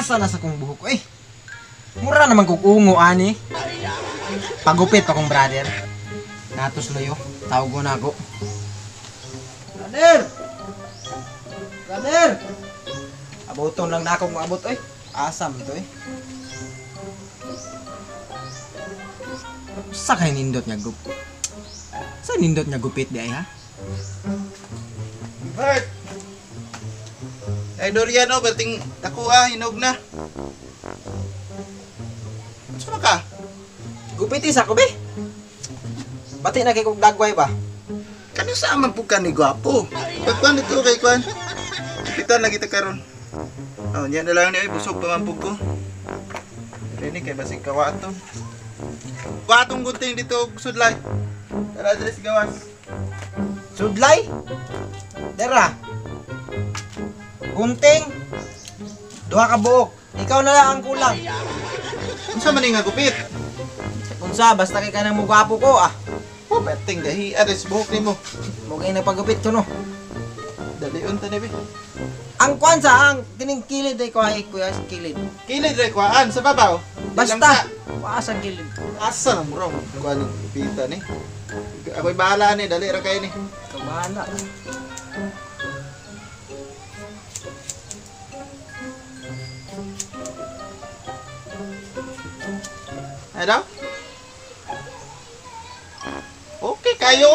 Asa na sa kong buhok eh. Mura naman kog ungo ani. Pagupit pa kong brother. Natos loyo, tawag ko na ako. Brother! Brother! Aboton lang na akong abot eh. Asam to eh. Sa kay nindot niya gup. Sa nindot niya gupit di ay ha? Bert! Ay, Dorian, oh, berting ako ah, hinog na. Saan ka? Gupit isa ko be. Bati na kay kog dagway ba? Kano sa man po ka ni gwapo? Pagkuan dito kay kuan. Gupitan lagi ta karon. Oh, niya na lang niya, busog pa man po ko. Rene kay basig kawaton. Watong gunting dito sudlay. Tara diri sa gawas. Sudlay? Dera. Gunting. Duha ka buok. Ikaw na lang ang kulang. Unsa man ni nga gupit? Unsa basta kay kanang mugwapo ko ah. Oh, berting gahi aris buhok nimo. Mo kay nagpagupit ko no. Dalion ta ni be. Ang kuan sa ang kining kilid ay kuha kuya kilid. Kilid ra kuan sa babaw. Basta waas ang kilid. Asa na mo kuan ni gupitan ni. Ako'y bahala ni, dali ra kayo ni. Ikaw bahala. Ay daw? Okay kayo.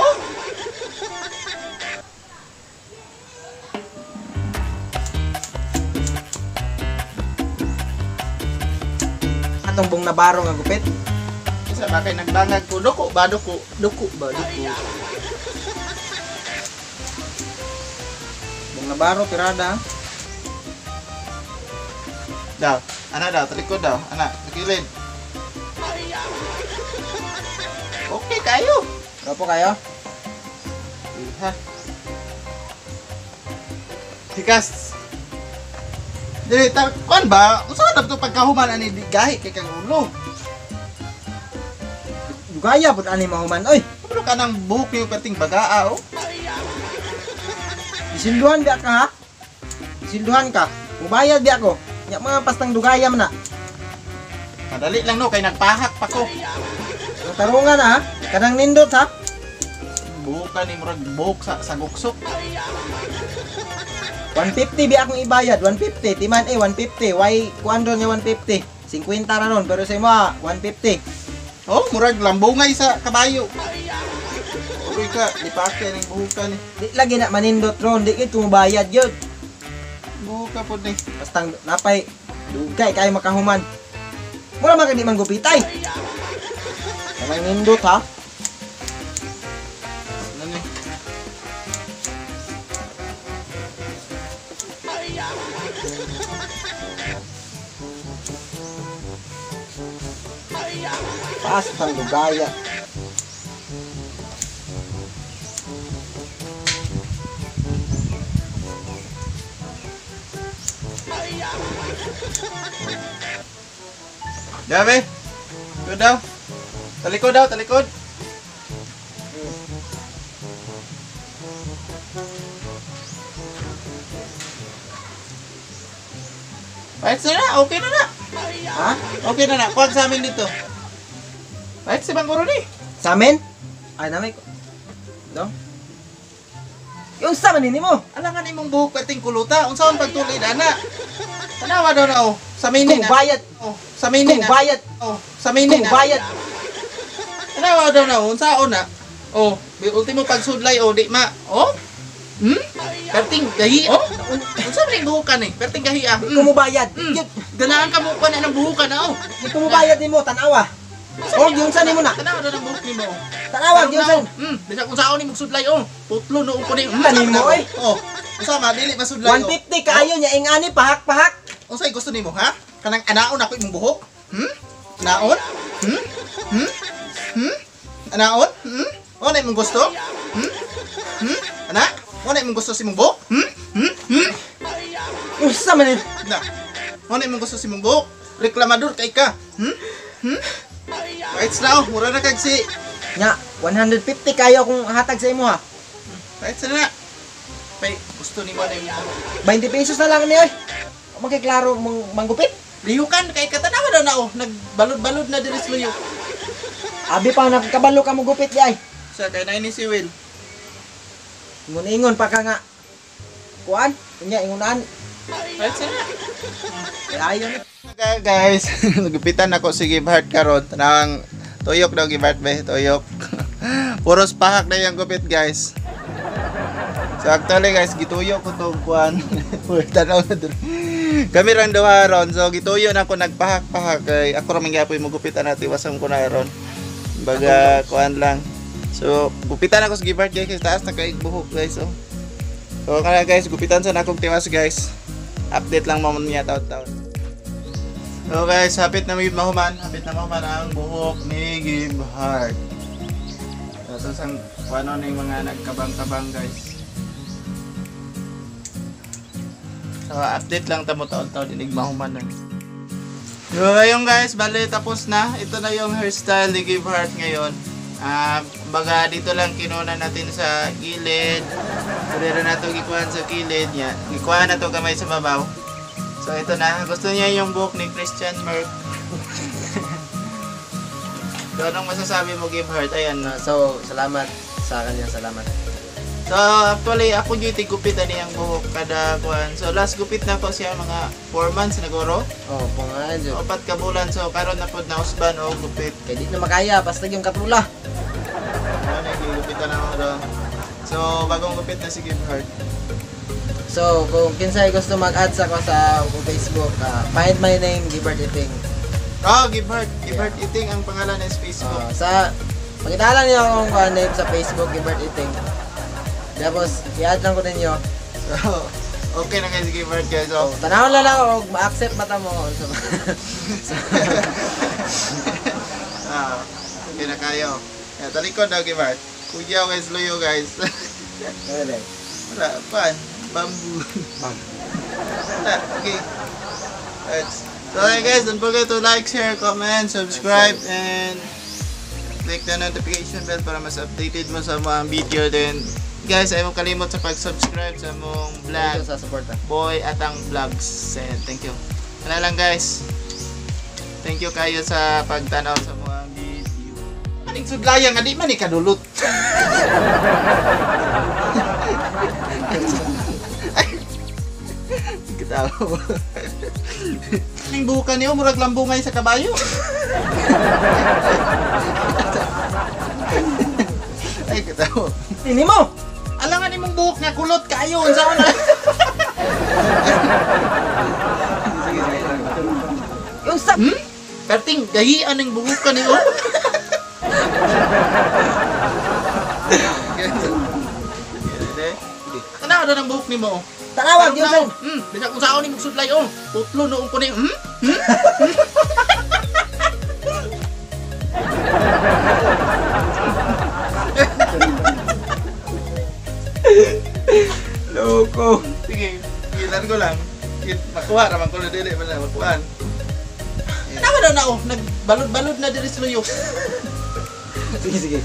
Atong buong nabaro nga gupit. Isa ba kay nagbangag ko duko ba duko duko ba duko. Buong nabaro tirada. Daw, ana daw talikod daw, ana kilid. Okay kayo. Ropo kayo? Ha. Hikas. Dili ta kuan ba? Usa na to pagkahuman ani di gahi kay kang ulo. Dugaya pud ani mahuman oy. Pero kanang buhok niyo perting bagaa oh. Isilduhan biya ka ha? Isilduhan ka. Mubayad biya ko. Nya mga pastang dugaya man na. Madali lang no kay nagpahak pa ko. Tarungan ha. Kanang nindot ha. Buhok ka ni murag buhok sa saguksok. 150 biya akong ibayad. 150. Timan eh 150. Why kuan ron nga 150? 50 ra ron pero sa imo 150. Oh, murag lambungay sa kabayo. Uy ka, lipake ning buhok ka ni. Di lagi na manindot ron, di gid kumubayad gyud. Buhok ka pod ni. Bastang napay dugay kay makahuman. Mura man kay di man gupitay. Kanang nindot ha. Ano ni? Bastang dugaya. Dami. Likod daw. Talikod daw, talikod. Pahit na na, okay na na. Ha? Okay na na, kuwag sa amin dito. Pahit si Bang ni. Sa amin? Ay, namay ko. Do? Yung sa man nimo. Alangan imong buhok perting kuluta. Unsa man pagtulid ana? Tanawa daw na oh. Sa minin Kung bayad, Oh, sa minin kung bayad, Oh, sa minin kung bayad. Tanawa daw na oh. Unsaon na? Oh, ultimo pagsudlay oh, di ma. Oh? Hmm? Perting gahi. Oh? Unsa man ning buhukan ni? Perting gahi ah. Di ko mubayad. Ganahan ka mo kuan ng buhukan na oh. Di ko mubayad nimo tanawa. Oh, yung sa nimo na. Tanawa daw ng buhok nimo. Oh. Tanawa, yung sa. Bisag unsaon nimo sudlay oh. Putlo noon ko ni. Nimo oy. Oh. Unsa ma dili masudlay oh. 150 kaayo nya ingani pahak-pahak. Unsay gusto nimo ha? Kanang anaon ako imong buhok? Hmm? Anaon? Hmm? Hmm? Hmm? Anaon? Hmm? O na imong gusto? Hmm? Hmm? Ana? O na imong gusto sa imong buhok? Hmm? Hmm? Hmm? Unsa man ni? Na. O na imong gusto sa imong buhok? Reklamador kay ka. Hmm? Hmm? Right na oh, mura na kag si. Nya, 150 kayo kung hatag sa imo ha. Right na. Pay gusto nimo na imong buhok. 20 pesos na lang ni oy. Magkiklaro mong manggupit. Lihukan kay katanawa daw na oh, nagbalod-balod na diri sa luyo. Abi pa nakakabalo ka mo gupit di ay. Sa kay na ni si Will. Ingon-ingon pa ka nga. Kuan, unya ingunan. Right sir. Ayo ni. Okay guys, nagupitan ako si Give Heart karon. Tanawang tuyok daw Give Heart be, tuyok. Puros pahak na yung gupit guys. So actually guys, gituyo ko tong kuan. Tanaw na dun. Kami rang duha ron. So gituyo na ako nagpahak-pahak kay ako ra man gyapon mo gupitan natin wasam ko na ron. Baga kuan lang. So gupitan ako sa Give Heart guys, kasi taas na kay buhok guys oh. So kaya guys, gupitan sa nakong tiwas guys. Update lang mo niya taon-taon. So guys, hapit na may mahuman. Hapit na mahuman ang buhok ni Give Heart. So, sang ano na yung mga nagkabang-kabang guys. So update lang tamo taon-taon inig mahuman na. So ayun guys, bale tapos na. Ito na yung hairstyle ni Give Heart ngayon. Baga dito lang kinuna natin sa gilid. Pwede na ito gikuhan sa gilid niya. Gikuha na to kamay sa babaw. So ito na, gusto niya yung buhok ni Christian Merck. So anong masasabi mo Give Heart? Ayan na. So, salamat sa kanya, salamat. So actually ako yung tigupit ani ang buhok kada kuan. So last gupit na ko siya mga 4 months na guro. Oh, punga jud. 4 ka bulan, so karon na pod na usban og gupit. Kay di na makaya basta yung katula. Ano na gigupitan na ako daw. So bagong gupit na si Give Heart. So, kung kinsay gusto mag-add sa ako sa akong Facebook, find my name Gilbert Iting. Oh, Give Heart, Give Heart Iting ang pangalan ng Facebook. Sa pakitala niyo akong name sa Facebook Gilbert Iting. Tapos i-add lang ko ninyo. So okay na guys, Give Heart guys. So, Oh. tanawon na lang og ma-accept mata mo. So, Ah, okay na kayo. Yeah, talikod daw Give Heart. Kuya guys, luyo guys. wala. Wala, pan, bamboo. Bam. Wala, okay. Alright. So hey guys, don't forget to like, share, comment, subscribe, and click the notification bell para mas updated mo sa mga video din. Guys, ayaw mo kalimot sa pag-subscribe sa mong Thank vlog, you sa suporta. Boy at ang vlogs. And thank you. Ano lang guys. Thank you kayo sa pagtanaw sa mga video. Aning sudlayan nga di man ni kadulot. Kitawa. Ning buka niyo murag lambungay sa kabayo. Ay kitawa. Ini mo. Alangan imong buhok nga kulot kayo unsa na. Sige, sige. Yung sa Hmm? Perting gahian ang buhok ka niyo. Tanaw na ng buhok nimo. Tanawag yung sa Bisag unsaon nimo sudlay oh. Putlo noong ko ni. Hmm? Loko. Sige, gilan ko lang. Makuha raman ko na dili man na makuhaan. Tanaw na na oh, nagbalod-balod na diri sa luyo. Sige, sige.